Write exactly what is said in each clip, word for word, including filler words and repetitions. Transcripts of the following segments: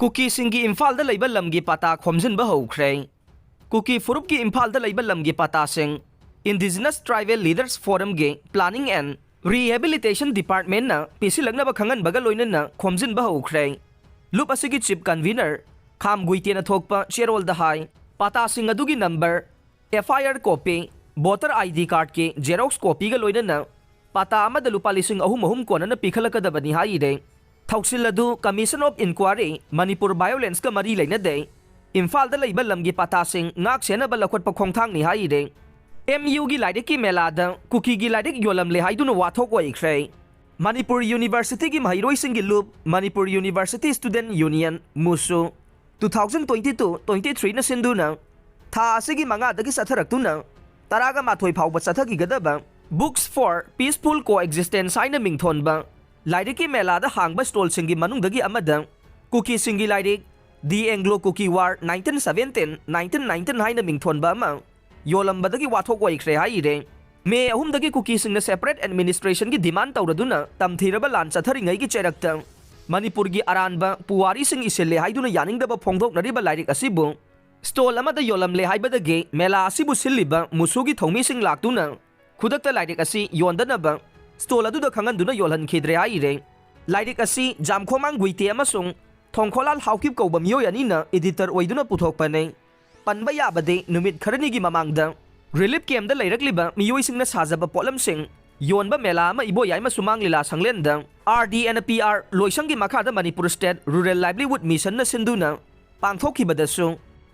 ꯀꯨꯀꯤꯁꯤꯡꯒꯤ ꯏꯝꯐꯥꯜꯗ ꯂꯩꯕ ꯂꯝꯒꯤ ꯄꯇꯥ ꯈꯣꯝꯖꯤꯟꯕ ꯍꯧꯈ꯭ꯔꯦ꯫ ꯀꯨꯀꯤ ꯐꯨꯔꯨꯞꯀꯤ ꯏꯝꯐꯥꯜꯗ ꯂꯩꯕ ꯂꯝꯒꯤ ꯄꯇꯥꯁꯤꯡ Indigenous Tribal Leaders Forumꯒꯤ Planning and Rehabilitation Departmentꯅ ꯄꯤꯁꯤꯜꯂꯛꯅꯕ ꯈꯪꯍꯟꯕꯒ ꯂꯣꯏꯅꯅ ꯈꯣꯝꯖꯤꯟꯕ ꯍꯧꯈ꯭ꯔꯦ꯫ ꯂꯨꯞ ꯑꯁꯤꯒꯤ Chief Convener ꯈꯥꯝ ꯒꯨꯏꯇꯦꯅ ꯊꯣꯛꯄ ꯆꯦꯔꯣꯜꯗ ꯍꯥꯏ, ꯄꯇꯥꯁꯤꯡ ꯑꯗꯨꯒꯤ number, F I R copy, voter I D cardꯀꯤ Xerox copyꯒ ꯂꯣꯏꯅꯅ ꯄꯇꯥ ꯑꯃꯗ ꯂꯨꯄꯥ ꯂꯤꯁꯤꯡ ꯑꯍꯨꯝ ꯑꯍꯨꯝ ꯀꯣꯟꯅꯅ ꯄꯤꯈꯠꯂꯛꯀꯗꯕꯅꯤ ꯍꯥꯏꯔꯦ꯫ ꯊꯧꯁꯤꯜ ꯑꯗꯨ Commission of Inquiry, ꯃꯅꯤꯄꯨꯔ Violenceꯀ ꯃꯔꯤ ꯂꯩꯅꯗꯦ꯫ ꯏꯝꯐꯥꯜꯗ ꯂꯩꯕ ꯂꯝꯒꯤ ꯄꯇꯥꯁꯤꯡ ꯉꯥꯛ ꯁꯦꯟꯅꯕ ꯂꯧꯈꯠꯄ ꯈꯣꯡꯊꯥꯡꯅꯤ ꯍꯥꯏꯔꯦ꯫ M Uꯒꯤ ꯂꯥꯏꯔꯤꯛꯀꯤ ꯃꯦꯂꯥꯗ ꯀꯨꯀꯤꯒꯤ ꯂꯥꯏꯔꯤꯛ ꯌꯣꯜꯂꯝꯂꯦ ꯍꯥꯏꯗꯨꯅ ꯋꯥꯊꯣꯛ ꯑꯣꯏꯈ꯭ꯔꯦ꯫ ꯃꯅꯤꯄꯨꯔ Universityꯒꯤ ꯃꯍꯩꯔꯣꯏꯁꯤꯡꯒꯤ ꯂꯨꯞ, Manipur University Student Union, ꯃꯨꯁꯨ, two thousand twenty-two twenty-threeꯅ ꯁꯤꯟꯗꯨꯅ ꯊꯥ ꯑꯁꯤꯒꯤ ꯃꯉꯥꯗꯒꯤ ꯆꯠꯊꯔꯛꯇꯨꯅ ꯇꯔꯥꯒ ꯃꯥꯊꯣꯏ ꯐꯥꯎꯕ ꯆꯠꯊꯈꯤꯒꯗꯕ Books for Peaceful Coexistence ꯍꯥꯏꯅ ꯃꯤꯡꯊꯣꯟꯕ ꯂꯥꯏꯔꯤꯛꯀꯤ ꯃꯦꯂꯥꯗ ꯍꯥꯡꯕ stallꯁꯤꯡꯒꯤ ꯃꯅꯨꯡꯗꯒꯤ ꯑꯃꯗ ꯀꯨꯀꯤꯁꯤꯡꯒꯤ ꯂꯥꯏꯔꯤꯛ The Anglo-Kuki War nineteen seventeen nineteen nineteen ꯍꯥꯏꯅ ꯃꯤꯡꯊꯣꯟꯕ ꯑꯃ ꯌꯣꯜꯂꯝꯕꯗꯒꯤ ꯋꯥꯊꯣꯛ ꯑꯣꯏꯈ꯭ꯔꯦ ꯍꯥꯏꯔꯦ꯫ ꯃꯦ ꯑꯍꯨꯝꯗꯒꯤ ꯀꯨꯀꯤꯁꯤꯡꯅ separate administrationꯒꯤ demand ꯇꯧꯔꯗꯨꯅ ꯇꯝꯊꯤꯔꯕ ꯂꯥꯟ ꯆꯠꯊꯔꯤꯉꯩꯒꯤ ꯆꯩꯔꯛꯇ ꯃꯅꯤꯄꯨꯔꯒꯤ ꯑꯔꯥꯟꯕ ꯄꯨꯋꯥꯔꯤꯁꯤꯡ ꯏꯁꯤꯜꯂꯦ ꯍꯥꯏꯗꯨꯅ ꯌꯥꯅꯤꯡꯗꯕ ꯐꯣꯡꯗꯣꯛꯅꯔꯤꯕ ꯂꯥꯏꯔꯤꯛ ꯑꯁꯤꯕꯨ stall ꯑꯃꯗ ꯌꯣꯜꯂꯝꯂꯦ ꯍꯥꯏꯕꯗꯒꯤ ꯃꯦꯂꯥ ꯑꯁꯤꯕꯨ ꯁꯤꯜꯂꯤꯕ ꯃꯨꯁꯨꯒꯤ ꯊꯧꯃꯤꯁꯤꯡ ꯂꯥꯛꯇꯨꯅ ꯈꯨꯗꯛꯇ ꯂꯥꯏꯔꯤꯛ ꯑꯁꯤ ꯌꯣꯟꯗꯅꯕ stall ꯑꯗꯨꯗ ꯈꯪꯍꯟꯗꯨꯅ ꯌꯣꯜꯍꯟꯈꯤꯗ꯭ꯔꯦ ꯍꯥꯏꯔꯦ꯫ ꯂꯥꯏꯔꯤꯛ ꯑꯁꯤ ꯖꯥꯝꯈꯣꯃꯥꯡ ꯒꯨꯏꯇꯦ ꯑꯃꯁꯨꯡ ꯊꯣꯡꯈꯣꯂꯥꯜ ꯍꯥꯎꯀꯤꯞ ꯀꯧꯕ ꯃꯤꯑꯣꯏ ꯑꯅꯤꯅ editor ꯑꯣꯏꯗꯨꯅ ꯄꯨꯊꯣꯛꯄꯅꯤ꯫ ꯄꯟꯕ ꯌꯥꯕꯗꯤ ꯅꯨꯃꯤꯠ ꯈꯔꯅꯤꯒꯤ ꯃꯃꯥꯡꯗ relief campꯗ ꯂꯩꯔꯛꯂꯤꯕ ꯃꯤꯑꯣꯏꯁꯤꯡꯅ ꯁꯥꯖꯕ ꯄꯣꯠꯂꯝꯁꯤꯡ ꯌꯣꯟꯕ ꯃꯦꯂꯥ ꯑꯃ ꯏꯕꯣꯌꯥꯏꯃ ꯁꯨꯃꯥꯡ ꯂꯤꯂꯥ ꯁꯪꯂꯦꯟꯗ R D and P R ꯂꯣꯏꯁꯪꯒꯤ ꯃꯈꯥꯗ Manipur State Rural Livelihood Missionꯅ ꯁꯤꯟꯗꯨꯅ ꯄꯥꯡꯊꯣꯛꯈꯤꯕꯗꯁꯨ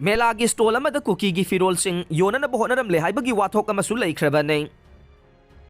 ꯃꯦꯂꯥꯒꯤ stall ꯑꯃꯗ ꯀꯨꯀꯤꯒꯤ ꯐꯤꯔꯣꯜꯁꯤꯡ ꯌꯣꯟꯅꯅꯕ ꯍꯣꯠꯅꯔꯝꯂꯦ ꯍꯥꯏꯕꯒꯤ ꯋꯥꯊꯣꯛ ꯑꯃꯁꯨ ꯂꯩꯈ꯭ꯔꯕꯅꯤ꯫